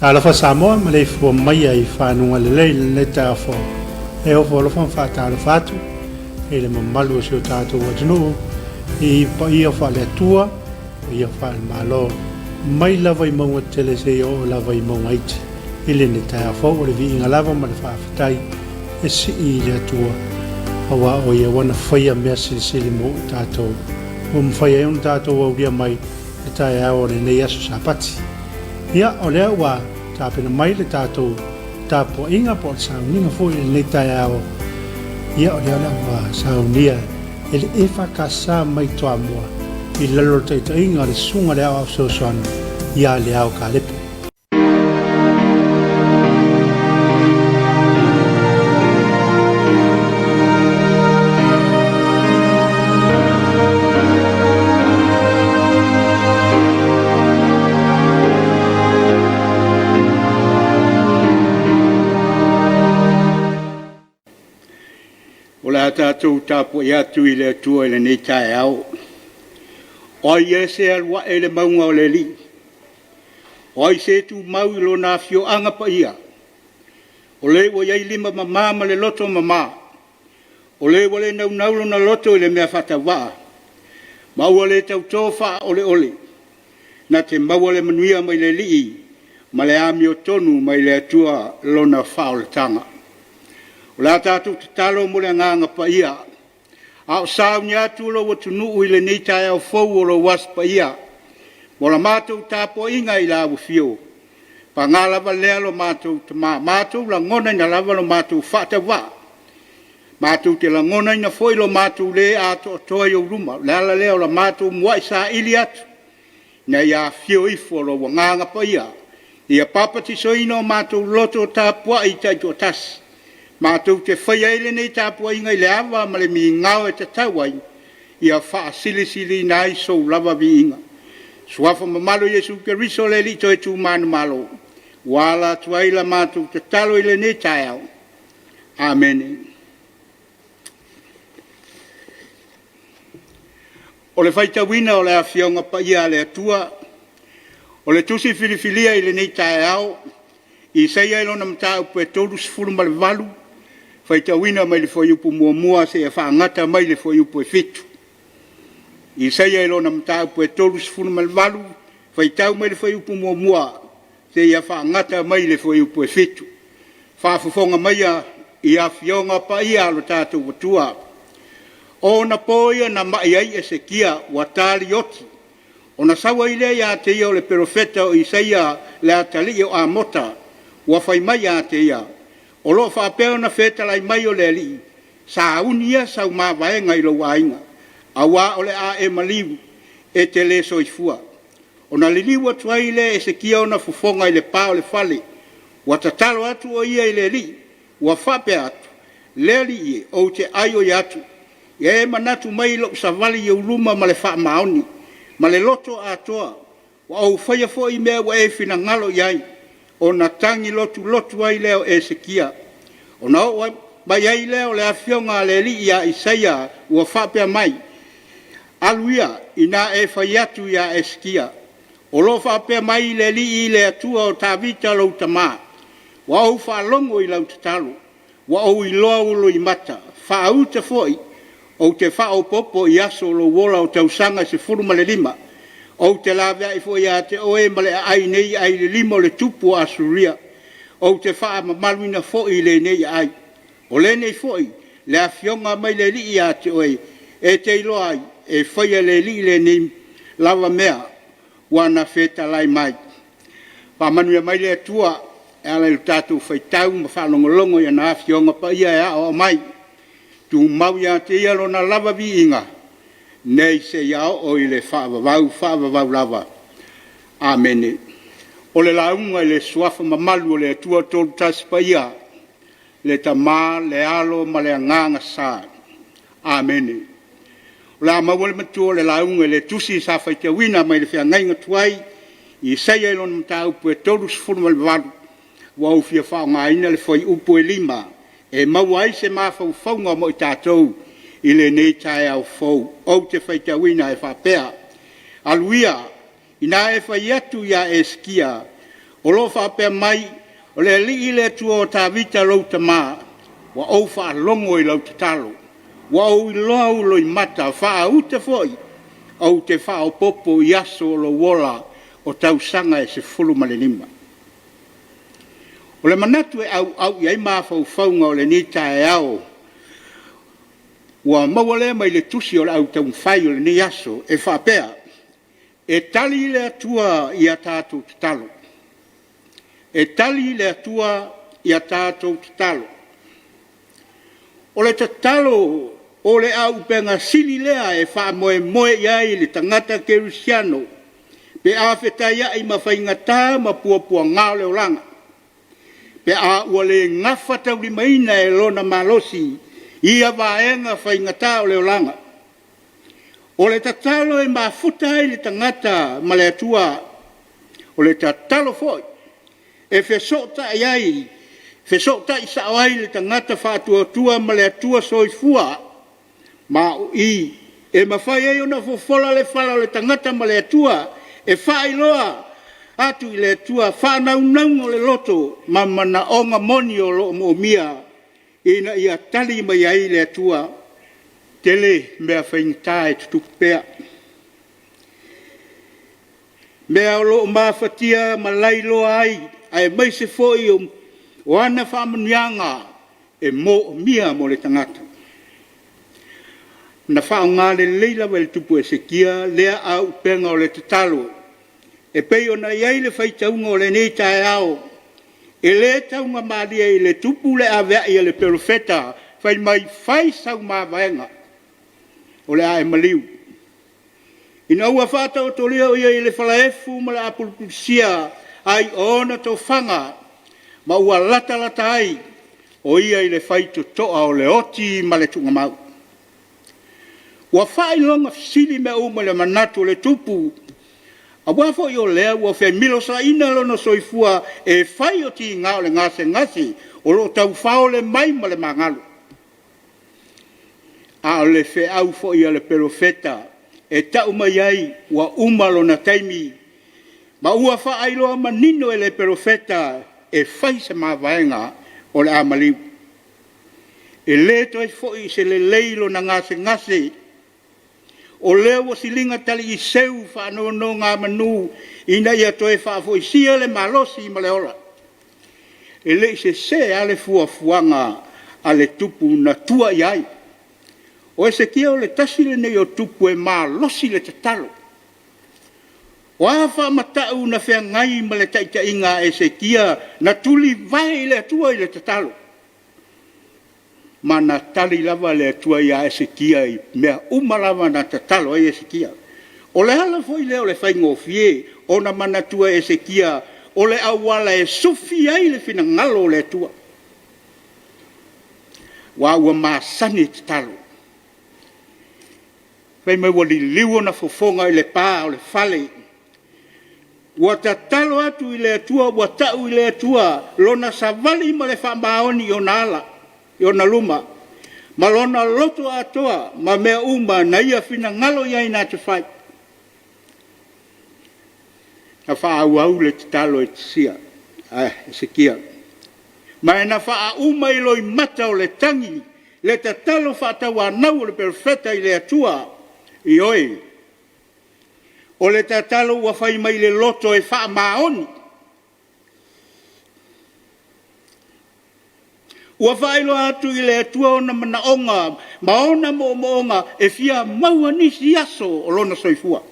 Talofa Samoa, maleifua maia i fanuga lelei i lenei taeao fou. E ofo alofa ma faatalofa atu i le mamalu o si o tatou atunuu i paia faale-Atua, paia faale-Malo, mai lava i mauga tele seia oo lava i mauga iti. I lenei taeao fou, o le viiga lava ma le faafetai e sii i le Atua, aua o ia ua na faia mea silisili mo i tatou, ua mafai ai ona tatou aulia mai le taeao o lenei aso Sapati. Ia, o lea ua tapena mai le tatou tapuaiga po o le sauniga foi i lenei taeao. Ia, o lea ua saunia e le EFKS mai Toamua i lalo o le taitaiga a le Susuga i le Aoao Fesoasoani ia Leao Kalepe. O le a tatou tapuai atu i le Atua i lenei taeao. O ai ea se alu ae i le mauga o le Alii? O ai se tumau i lona afioaga paia? O le ua i ai lima mama ma le loto mama, O le ua le naunau lona loto i le mea faatauvaa, ma ua le tauto faaoleole, na te maua le manuia mai le Alii ma le amiotonu mai le Atua lona faaolataga. O le a tatou tatalo mo le Agaga Paia, a o sauni atu lou atunuu i lenei taeao fou o lou Aso Paia, mo la matou tapuaiga i lau afio, paga lava lea lo matou matou lagonaina lava lo matou faatauvaa, matou te lagonaina foi lo matou le atoatoa i ou luma. O le ala lea o le matou muai saili atu ina ia afio ifo lou Agaga Paia ia papatisoina o matou loto tapuai taitoatasi, matou te faia ai lenei tapuaiga i le ava ma le migao e tatau ai, ia faasilisiliina ai sou lava viiga. Suafa mamalu o Iesu Keriso o le Alii toe manumalo, ua ala atu ai la matou tatalo i lenei taeao. Amene. O le faitauina o le Afioga Paia a le Atua, o le tusi filifilia i lenei taeao, Isaia i lona mataupu e 38, faitauina mai le fuaiupu 1 seia faagata mai le fuaiupu e 7. Isaia i lona mataupu e 38, faitau mai le fuaiupu 1 seia faagata mai le fuaiupu e 7. Faafofoga maia i Afioga Paia a lo tatou Atua. O ona po ia na mai ai Esekia ua talioti, ona sau ai lea ia te ia o le perofeta o Isaia le atalii o Amota, ua fai mai ia te ia, O lo o faapea ona fetalai mai o le Alii, sauni ia sau mavaega i lou aiga, aua o le a e maliu, e te le soifua. Ona liliu atu ai lea e Esekia ona fofoga i le pa o le fale, ua tatalo atu o ia i le Alii, ua faapea atu, Le Alii e, ou te aioi atu, ia e manatu mai i lou savali i ou luma ma le faamaoni, ma le loto atoa, ua ou faia foi mea ua e finagalo i ai. Ona tagi lotulotu ai lea o Esekia. Ona oo mai ai lea o le afioga a le Alii ia Isaia ua faapea mai, Alu ia, ina e fai atu ia Esekia, o lo o faapea mai le Alii le Atua o Tavita lou tama, ua ou faalogo i lau tatalo, ua ou iloa ou loimata, faauta foi, ou te faaopoopo i aso o lou ola o tausaga e 15, ou te laveai foi ia te oe ma le aai nei ae i le lima o le tupu o Asuria, ou te faamamaluina foi lenei aai. O lenei foi le afioga mai le Alii ia te oe, e te iloa ai, e faia e le Alii lenei lava mea ua na fetalai mai. Faamanuia mai le Atua e ala i le tatou faitau ma faalogologo i ana Afioga Paia e aoao mai, tumau ia te Ia Lona lava viiga nei seia oo i le faavavau, faavavau lava. Amene. O le lauga i le Suafa mamalu o le Atua Toatasi Paia, le Tama, le Alo ma le Agaga Sa. Amene. O le a maua le matua o le lauga i le tusi sa faitauina mai le feagaiga tuai Isaia i lona mataupu e 38, ua ou fia faaaogaina le fuaiupu e 5 e maua ai se mafaufauga mo i tatou i lenei taeao fou. Ou te faitauina e faapea, Alu ia, ina e fai atu ia Hesekia, O lo o faapea mai, O le Alii le Atua o Tavita lou tama, ua ou faalogo i lau tatalo, ua ou iloa ou loimata, faauta foi, ou te faaopoopo i aso o lou ola o tausaga e 15. O le manatu e auau i ai mafaufauga o lenei taeao, ua maua lea mai le tusi o le Au Taumafai o lenei aso e faapea, e tali le Atua i a tatou tatalo. E tali le Atua i a tatou tatalo. O le tatalo o le auupega sili lea e faamoemoe i ai le tagata kerisiano pe a fetaiai ma faigata ma puapuaga o le olaga, pe a ua le gafataulimaina e lona malosi ia vaega faigata o le olaga. O le tatalo e mafuta ai le tagata ma le Atua. O le tatalo foi e fesootai ai, fesootai sao ai le tagata faatuatua ma le Atua Soifua, ma o i e mafai ai ona fofola le fala o le tagata ma le Atua e faailoa atu i le Atua faanaunauga o le loto ma manaoga moni o lo o moomia ina ia tali mai ai le Atua. E tele mea faigata e tutupu pea, mea o lo o mafatia ma lailoa ai, aemaise foi o ana faamanuiaga e moomia mo le tagata. Na faaaoga lelei lava e le tupu o Hesekia lea auupega o le tatalo e pei ona i ai le faitauga o lenei taeao. E le taugamalie i le tupu le aveai a le perofeta fai mai, fai sau mavaega o le a e maliu. Ina ua faataotolia o i ai i le falaefu ma le apulupulusia ai o ona tofaga ma ua latalata ai o ia i le faitotoa o le oti ma le tuugamau. Ua faailoga fesili mea uma i le manatu o le tupu, aua foi o lea ua femilosaina lona soifua e fai o tiga o le gasegase o lo o tau faole mai ma le magalo. A o le feau foi a le perofeta e tau mai ai ua uma lona taimi ma ua faailoa manino e le perofeta e fai se mavaega o le a maliu. E le toe foi se lelei i lona gasegase, o lea ua siliga taliiseu faanonogamanu ina ia toe faafoisia le malosi ma le ola. E le i sese lava le fuafuaga a le tupu na tua i ai. O Hesekia o le tasi lenei o tupu e malosi le tatalo. O a faamatau na feagai ma le taitaiga a Hesekia, na tulivae i le Atua i le tatalo, ma na tali lava le Atua ia Hesekia i mea uma lava na tatalo ai Hesekia. O le ala foi lea o le faigofie ona manatua e Hesekia o le auala e sufi ai le finagalo o le Atua, aua ua masani le tatalo. Fai mai ua liliu ona fofoga i le pa o le fale, ua tatalo atu i le Atua ua tau i le Atua lona savali ma le faamaoni i ona ala, i ona luma, ma lona loto atoa ma mea uma na ia finagalo i ai na te fai. Na faaauau le tatalo a Hesekia, ma na faauma i loimata o le tagi le tatalo faatauanau a le perofeta i le Atua. Ioe, o le tatalo ua fai mai le loto e faamaoni. Ua faailoa atu i le Atua ona manaoga ma ona moomooga e fia maua nisi aso o lona soifua.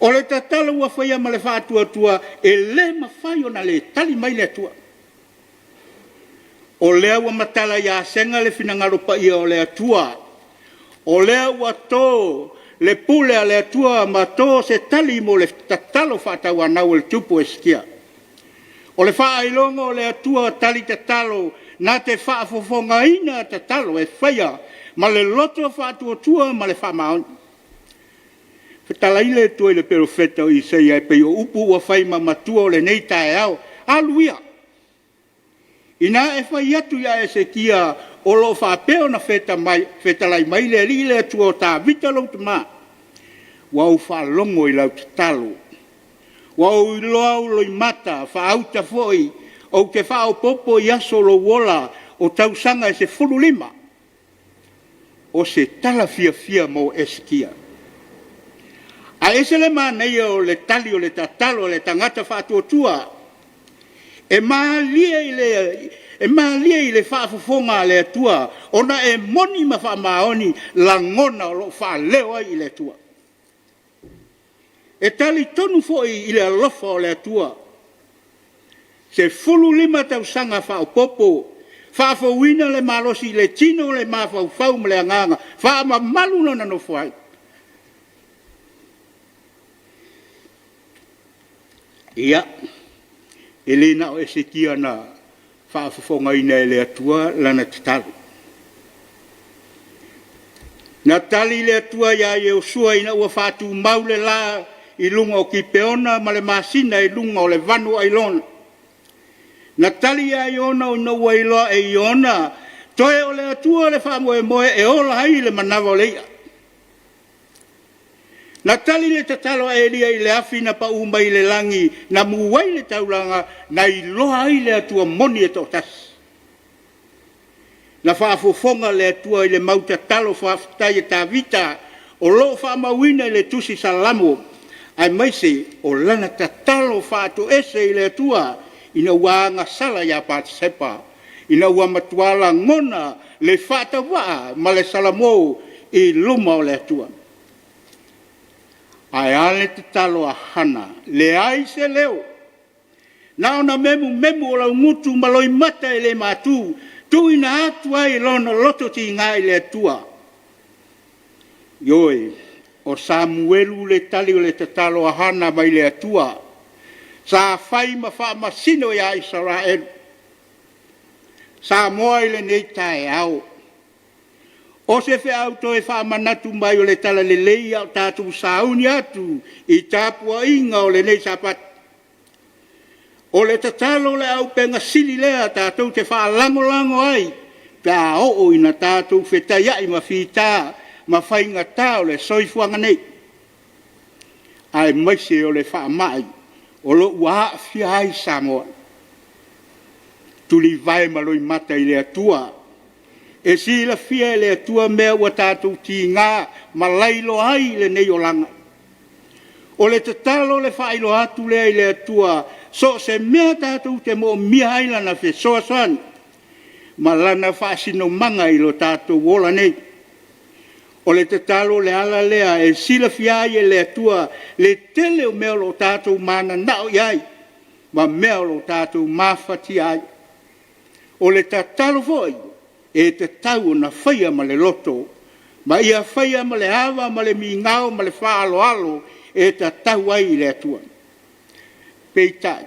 O le tatalo ua faia ma le faatuatua e le mafai ona le tali mai le Atua. O lea ua matala ia sega le finagalo paia o le Atua, o lea ua to le pule a le Atua ma to se tali mo le tatalo faatauanau a le tupu o Hesekia. O le faailoga o le Atua tali tatalo na te faafofogaina tatalo e faia ma le loto faatuatua ma le faamaoni. Fetalai le Atua i le perofeta o Isaia e pei o upu ua fai ma matua o lenei taeao, alu ia, ina e fai atu ia Hesekia, o lo o faapea ona fetalai mai le Alii le Atua o Tavita lou tama, ua ou faalogo i lau tatalo, Ua ou iloa ou loimata faauta foi, ou te faaopoopo i aso o lou ola, o tausaga e 15. O se tala fiafia mo Esekia. Ae ese le manaia o le tali o le tatalo a le tagata faatuatua. E malie i le faafofoga a le Atua ona e moni ma faamaoni lagona o lo o faaleo ai i le Atua. E talitonu foi i le alofa o le Atua, 15 tausaga faaopoopo, faafouina le malosi i le tino, le mafaufau ma le agaga, faamamalu lona nofo ai. Ia, e le na o Esekia na faafofogaina e le Atua lana tatalo. Na tali le Atua ia Ioasua ina ua faatumau le la i luga o Kipeona ma le masina i luga o le vanu o Ailona. Na tali ia Iona ina ua iloa e Iona, toe o le Atua le faamoemoe e ola ai le manava o le i'a. Na tali le tatalo a Eliya i le afi na pau mai le lagi na mu ai le taulaga, na iloa ai le Atua moni e toatasi. Na faafofoga le Atua i le mau tatalo faafetai a Tavita o lo o faamauina i le tusi Salamo, aemaise o lana tatalo faatoese i le Atua ina ua agasala ia Patesepa, ina ua matua lagona le faatauvaa ma le salamo i luma o le Atua. Ae a le tatalo a Hana? Leai se leo, na ona memumemu o laugutu ma loimata e le matu, tuuina atu ai lona loto tiga i le Atua. Ioe, o Samuelu le tali o le tatalo a Hana mai le Atua, sa fai ma faamasino ia Isaraelu. Samoa i lenei taeao, o se feau toe faamanatu mai o le Talalelei a o tatou sauni atu i tapuaiga o lenei Sapati. O le tatalo o le auupega sili lea tatou te faalagolago ai pe a oo ina tatou fetaiai ma fita ma faigata o le soifuaga nei, aemaise o le faamai o lo o ua aafia ai Samoa. Tulivae ma loimata i le Atua, e silafia e le Atua mea ua tatou tiga ma lailoa ai i lenei olaga. O le tatalo o le faailoa atu lea i le Atua, so o se mea tatou te moomia ai Lana fesoasoani ma Lana faasinomaga i lo tatou ola nei. O le tatalo o le ala lea e silafia ai e le Atua le tele o mea o lo o tatou mananao i ai ma mea o lo o tatou mafatia ai. O le tatalo foi, e tatau ona faia ma le loto, ma ia faia ma le ava ma le migao ma le faaaloalo e tatau ai i le Atua. Peitai,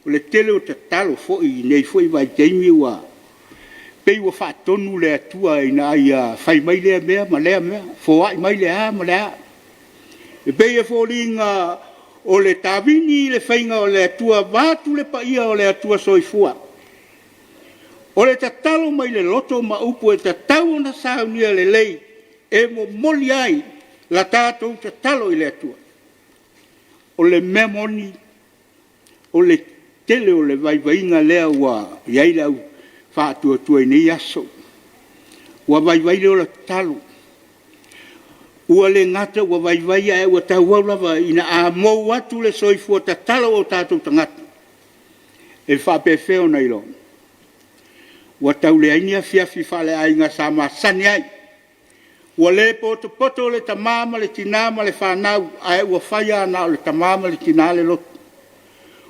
o le tele o tatalo foi i lenei foi vaitaimi ua pei ua faatonu le Atua ina ia fai mai lea mea ma lea mea, foai mai le a ma le a. E pei e foliga o le tavini i le faiga o le Atua vaeatu le paia o le Atua soifua. O le tatalo mai le loto ma upu e tatau ona saunia lelei e momoli ai la tatou tatalo i le Atua. O le mea moni, o le tele o le vaivaiga lea ua i ai le au faatuatua i nei aso, ua vaivai le ola tatalo. Ua le gata ua vaivai ae ua tauau lava ina a mou atu le soifua tatalo o tatou tagata, e faapefea ona iloa? Ua tau leai ni afiafi faaleaiga sa masani ai, ua le potopoto le tama ma le tina ma le fanau, ae ua fai lava na o le tama ma le tina le lotu.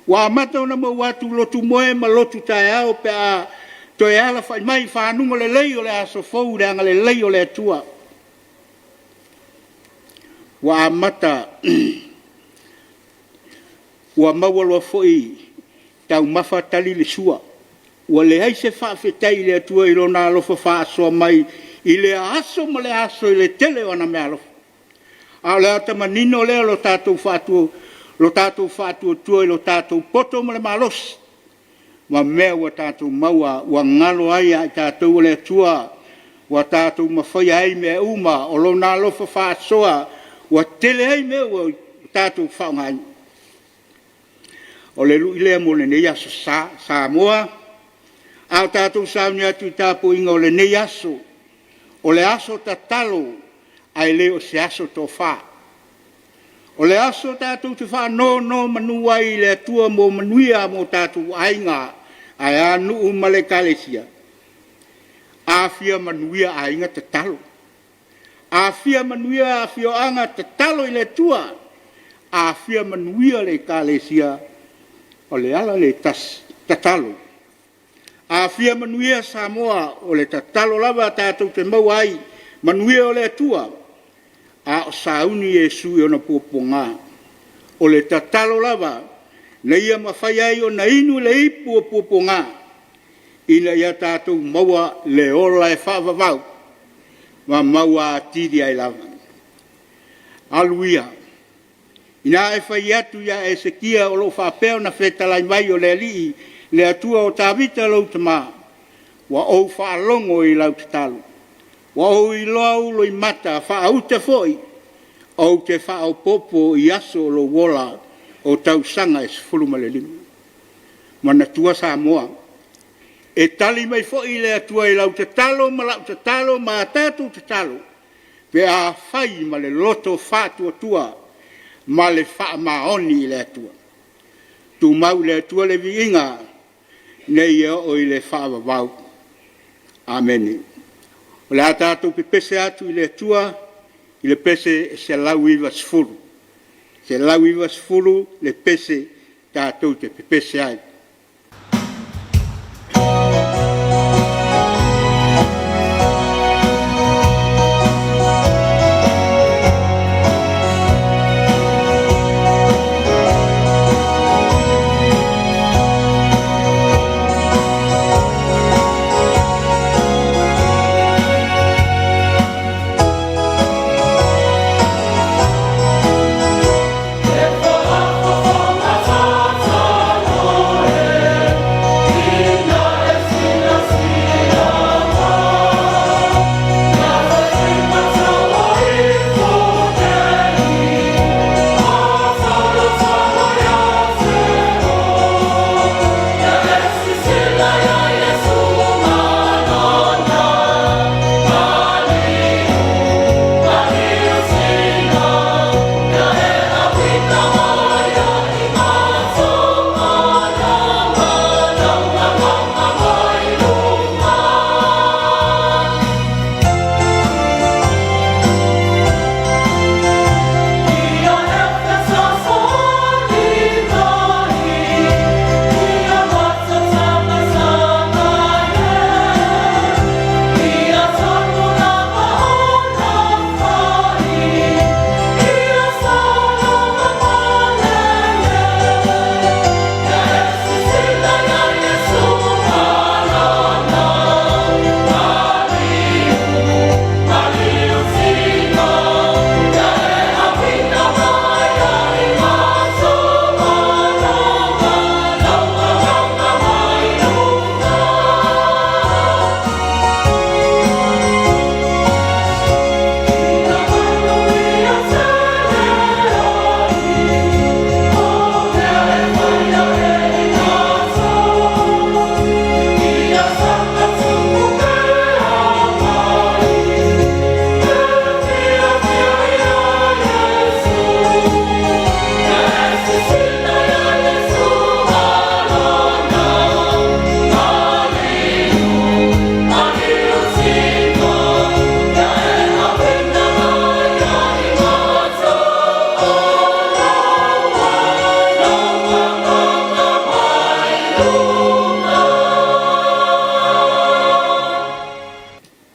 Ua amata ona mou atu lotu moe ma lotu taeao pe a toe alafai mai i faguga lelei o le aso fou i le agalelei o le Atua. Ua amata ua maua loa foi taumafa tali le sua, ua leai se faafetai i le Atua i Lona alofa faasoa mai i lea aso ma lea aso i le tele o ana meaalofa. A o le ata manino lea o lo tatou faatuatua i lo tatou poto ma le malosi ma mea ua tatou maua ua galo ai ia i tatou o le Atua ua tatou mafaia ai mea uma, o Lona alofa faasoa ua tele ai mea ua tatou faaaogaina. O le lui lea mo lenei Aso Sa, Samoa a o tatou sauni atu i le tapuaiga o lenei aso, o le aso tatalo ae le o se aso tofa. O le aso tatou te faanonomanu ai i le Atua mo manuia mo tatou aiga ae a nuu ma le Ekalesia. A fia manuia aiga, tatalo. A fia manuia afioaga, tatalo i le Atua. A fia manuia le Ekalesia, o le ala lea e tasi, tatalo. A fia manuia Samoa, o le tatalo lava tatou te maua ai manuia o le Atua, a o sauni Iesu i ona puapuaga. O le tatalo lava ina ia mafai ai ona inu le ipu o puapuaga, ina ia tatou maua le ola e faavavau ma maua atili ai lava. Alu ia, ina e fai atu ia Esekia o lo o faapea ona fetalai mai o le Alii le Atua o Tavita lou tama, ua ou faalogo i lau tatalo, ua ou iloa ou loimata faauta foi, ou te faaopoopo i aso o lou ola o tausaga e 15. Manatua Samoa, e tali mai foi le Atua i lau tatalo ma lau tatalo ma a tatou tatalo pe a fai ma le loto faatuatua ma le faamaoni i le Atua. Tumau i le Atua le viiga nei oo i le faavavau. Amene. O le a tatou pepese atu i le Atua i le pese 190, 190 le pese tatou te pepese ai.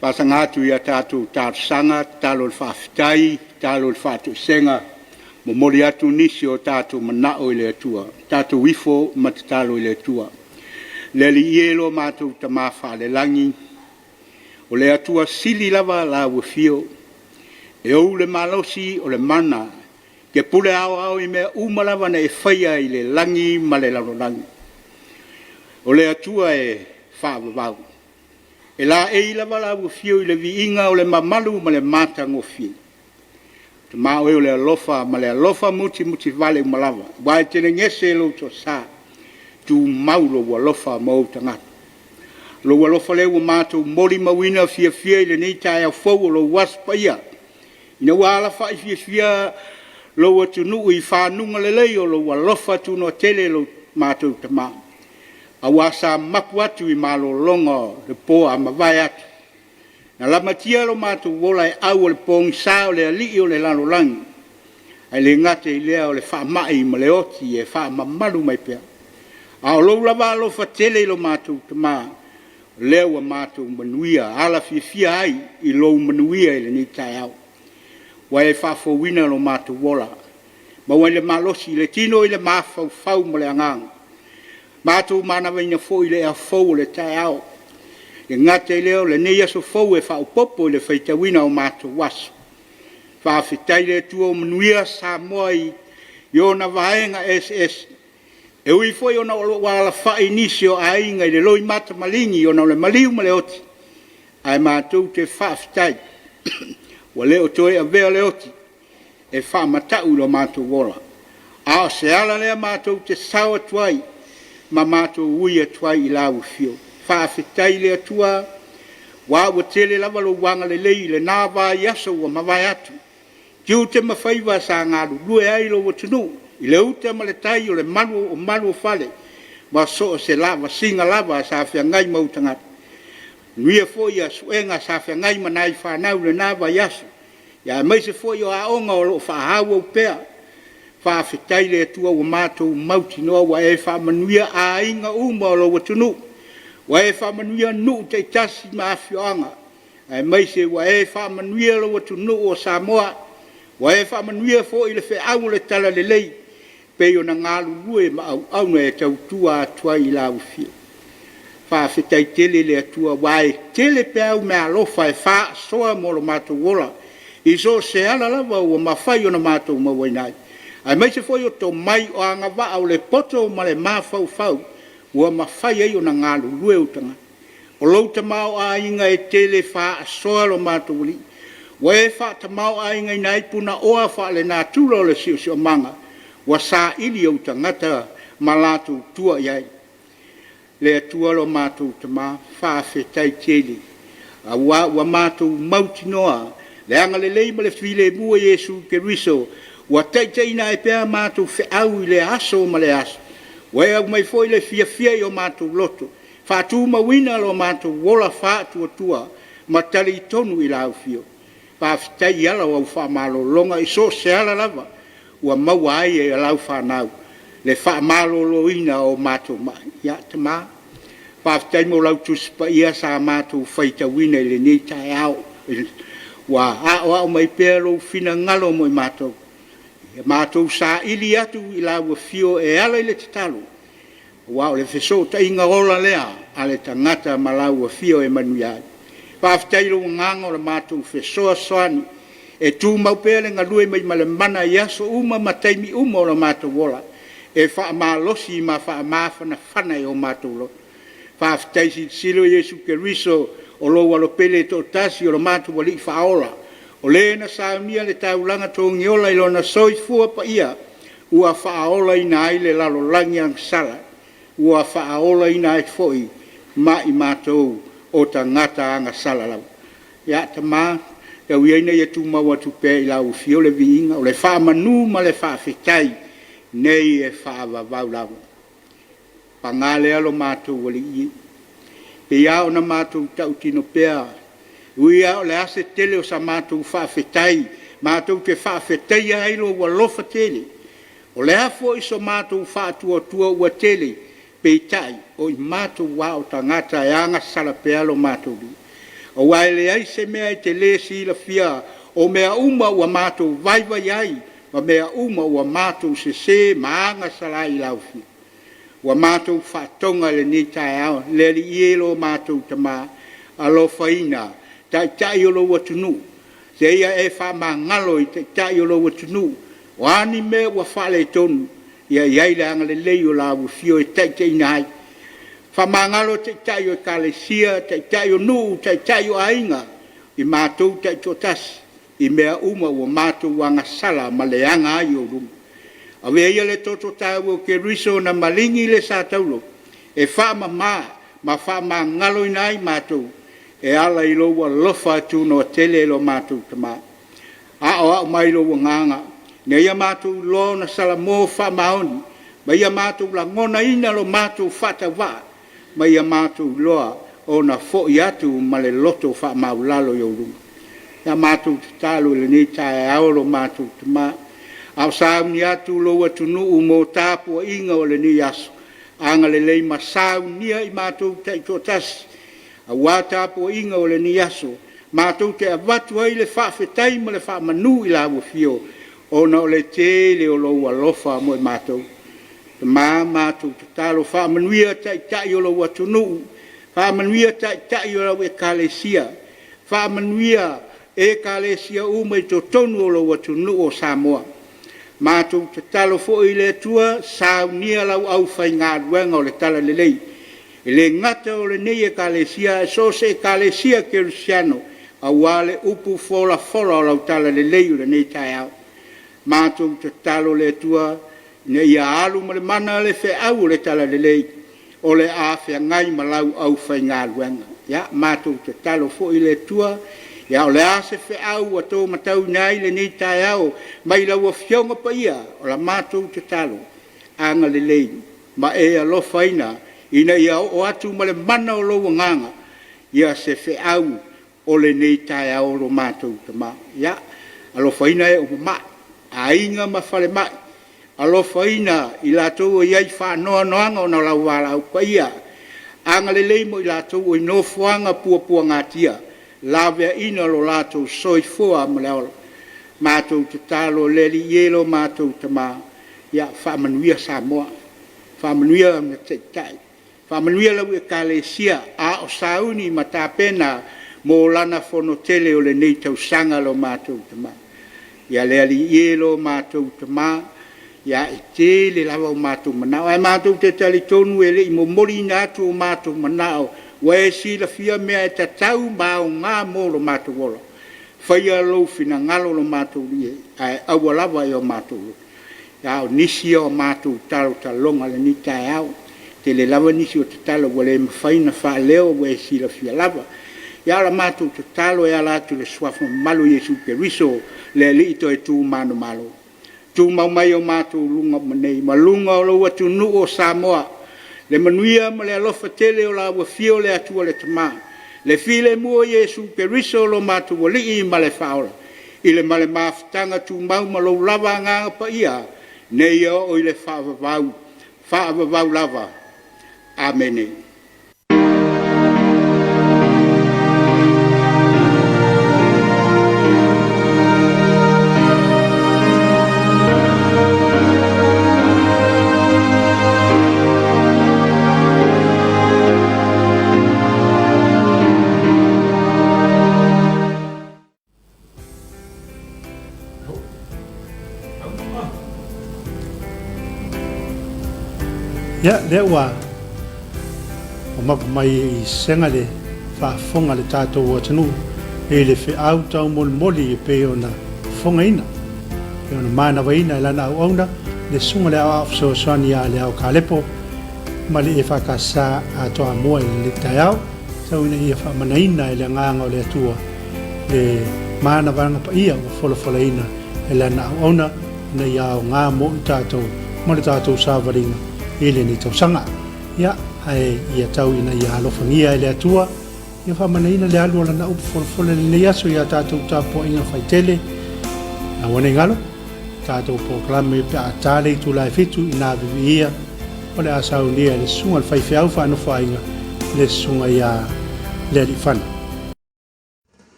Faasaga atu i a tatou talosaga, tatalo o le faafetai, tatalo o le faatoesega, momoli atu nisi o tatou manao i le Atua, tatou ifo ma tatalo i le Atua. Le Alii e lo matou Tama faale-lagi, o le Atua sili lava lau afio, e ou le malosi o le mana, e te pule aoao i mea uma lava na e faia i le lagi ma le lalolagi. O le Atua e faavavau. E laei lava lau afio i le viiga o le mamalu ma le matagofie. Tama o oe o le alofa ma le alofa mutimutivale uma lava, aua e telegese lou toasa, tumau lou alofa ma ou tagata. O lou alofa lea ua matou molimauina fiafia i lenei taeao fou o lou Aso Paia, ina ua alafai fiafia lou atunuu i faguga lelei o lou alofa tunoa tele lo matou Tama, aua sa mapu atu i malologa o le po a mavae atu, na lamatia lo matou ola e au o le pogisa o le alii o le lalolagi, ae le gata i lea o le faamai ma le oti e faamamalu mai pea. A o lou lava alofa tele i lo matou Tama, o lea ua matou manuia alafifia ai i lou manuia i lenei taeao, ua e faafouina lo matou ola, maua le malosi i le tino i le mafaufau ma le agaga. Matou manavaina foi le ea fou o le taeao, e le gata i lea o lenei aso fou e faaopoopo i le faitauina o matou aso. Faafetai i le Atua ua manuia Samoa i ona vaega eseese. E ui foi ona o lo o alafai nisi o aiga i le loimata maligi ona o le maliu ma le oti, ae matou te faafetai ua le o toe avea le oti e faamata'u i lo matou ola, a o se ala lea matou te sao atu ai ma matou ui atu ai i lau afio. Faafetai i le Atua aua ua tele lava lou agalelei i lena vaiaso ua mavae atu, tiute ma faiva sa galulue ai lou atunuu i le uta ma le tai o malu o fale ma so o se lavasiga lava sa feagai ma ou tagata. Manuia foi suega sa feagai ma nai fanau i lena vaiaso, aemaise foi o aoga o lo o faaauau pea. Faafetai i le Atua ua matou mautinoa ua e faamanuia aiga uma o lou atunuu, ua e faamanuia nuu taitasi ma afioaga, aemaise ua e faamanuia lou atunuu o Samoa, ua e faamanuia foi le feau o le talalelei e pei ona galulue ma auauna e tautua atu ai i lau afio. Faafetai tele i le Atua aua e tele pea au meaalofa e faasoa mo lo matou ola i so o se ala lava ua mafai ona matou mauaina ai, aemaise foi o tomai, o agavaa, o le poto ma le mafaufau ua mafai ai ona galulue ou tagata. O lou tamaoaiga e tele faasoa lo matou Alii, ua e faatamaoaigaina ai punaoa faalenatura o le siosiomaga ua saili e ou tagata ma latou tua i ai. Le Atua lo matou Tama, faafetai tele, aua ua matou mautinoa le agalelei ma le filemu o Iesu Keriso ua taitaiina ai pea a matou feau i lea aso ma lea aso. Ua e aumai foi le fiafia i o matou loto, faatumauina lo matou ola faatuatua ma talitonu i lau afio. Faafetai i ala o au faamalologa i so o se ala lava ua maua ai e lau fanau le faamaloloina o matou mai. Ia, Tama, faafetai mo lau Tusi Paia sa matou faitauina i lenei taeao, ua aoao mai pea lou finagalo mo i matou. Ia matou saili atu i lau afio e ala i le tatalo, aua o le fesootaiga ola lea a le tagata ma lau afio e manuia ai. Faafetai i lou agaga o le matou fesoasoani e tumau pea le galue mai ma le mana i aso uma ma taimi uma o lo matou ola e faamalosi ma faamafanafana i o matou loto. Faafetai silisili o Iesu Keriso o lou Alo pele e toatasi o lo matou Alii Faaola, o Le na saunia le taulaga togiola i Lona soifua paia ua faaolaina ai le lalolagi agasala, ua faaolaina ai foi ma i matou o tagata agasala lava. Ia Tama, tau ia ina ia tumau atu pea i lau afio le viiga, o le faamanu ma le faafetai nei e faavavau lava. Paga lea lo matou Alii e, pei lava ona matou tautino pea, e ui lava o le a se tele o sa matou faafetai matou te faafetaia ai lou alofa tele, o le a foi so matou faatuatua ua tele, peitai, o i matou lava o tagata e agasala pea lo matou lima. Aua e leai se mea e te le silafia, o mea uma ua matou vaivai ai ma mea uma ua matou sese ma agasala ai i lau afio. Ua matou faatoga i lenei taeao, le Alii e lo matou Tama, alofaina Taitai o lou atunuu, seia e faamagalo i Taitai o lou atunuu. O a ni mea ua faaletonu, ia i ai le agalelei o lau afio e taitaiina ai. Faamagalo Taitai o Ekalesia, Taitai o nuu, Taitai o aiga, i matou taitoatasi. i mea uma ua matou agasala ma leaga ai i ou luma. Avea ia le toto taua o Keriso na maligi le sa taulo e faamama ma faamagaloina ai matou e ala i lou alofa tunoa tele e lo matou Tama. Aoao mai lou Agaga ina ia matou iloa ona salamo faamaoni ma ia matou lagonaina lo matou faatauvaa ma ia matou iloa ona fo'i atu ma le loto faamaualalo i ou luma. Ia matou tatalo i lenei taeao lo matou Tama, a o sauni atu lou atunuu mo tapuaiga o lenei aso, agalelei ma saunia i matou taitoatasi aua tapuaiga o lenei aso, matou te avatu ai le faafetai ma le faamanu i lau Afio ona o le tele o lou alofa mo i matou. Tama, matou tatalo, faamanuia Taitai o lou atunuu, faamanuia Taitai o lau Ekalesia, faamanuia Ekalesia uma i totonu o lou atunuu o Samoa. Matou tatalo foi i le Atua, saunia lau aufaigaluega o le Talalelei, e le gata o lenei Ekalesia ae so o se Ekalesia Kerisiano aua le upu folafola o lau Talalelei o lenei taeao. Matou tatalo le Atua ina ia alu ma le mana le feau o le Talalelei o le a feagai ma lau aufaigaluega. Ia matou tatalo foi i le Atua, ia o le a se feau ua to matauina ai lenei taeao mai lau Afioga Paia, o la matou tatalo, agalelei ma e alofaina ina ia oo atu ma le mana o lou Agaga se feau o lenei taeao lo matou Tama. Ia alofaina e o mama'i, aiga ma falemai, alofaina i latou o i ai faanoanoaga ona o lau valaau paia, agalelei mo i latou o i nofoaga puapuagatia, laveaina lo latou soifua ma le ola. Matou tatalo le Alii e lo matou Tama, ia faamanuia Samoa, faamanuia ona Taitai, faamanuia lau Ekalesia a o sauni ma tapena mo lana Fonotele o lenei tausaga lo matou Tama. Ia le Alii e lo matou Tama, ia e tele lava o matou manao, ae matou te talitonu e le i momoliina atu o matou manao, ua e silafia mea e tatau ma aoga mo lo matou ola. Faia lou finagalo lo matou Alii e, ae aua lava e o matou loto. A o nisi ia o matou talotaloga i lenei taeao. E tele lava nisi o tatalo ua le mafai ona faaleo ua e silafia lava. Ia a o le matou tatalo e ala atu i le Suafa mamalu o Iesu Keriso le Alii toe manumalo, tumau mai o matou luga uma nei ma luga o lou atunuu o Samoa le manuia ma le alofa tele o lau Afio le Atua le Tama, le filemu o Iesu Keriso lo matou Alii ma le Faaola, i le ma le mafutaga tumau ma lou lava Agaga Paia, nei oo i le faavavau, faavavau lava. Amene. Ia, lea ua mapu mai i sega le faafofoga le tatou atunuu i le feau taumolimoli e pei ona fofogaina, e pei ona manavaina e lana auauna le Susuga le Aoao Fesoasoani ia Leao Kalepo ma le EFKS a Toamua i lenei taeao, tau ina ia faamanaina e le Agaga o le Atua le manavaga paia ua folafolaina e lana auauna ina ia aoga mo i tatou ma le tatou savaliga i lenei tausaga. Ia, ae ia tau ina ia alofagia e le Atua, ia faamanaina le alu o lana upu folafola i lenei aso i a tatou tapuaiga faitele. Aua ne i galo, tatou polokalame pe a ta le itula e 7 i nā viviia o le a saunia e le susuga i le faifeau faanofoaiga le susuga ia Lealiifano.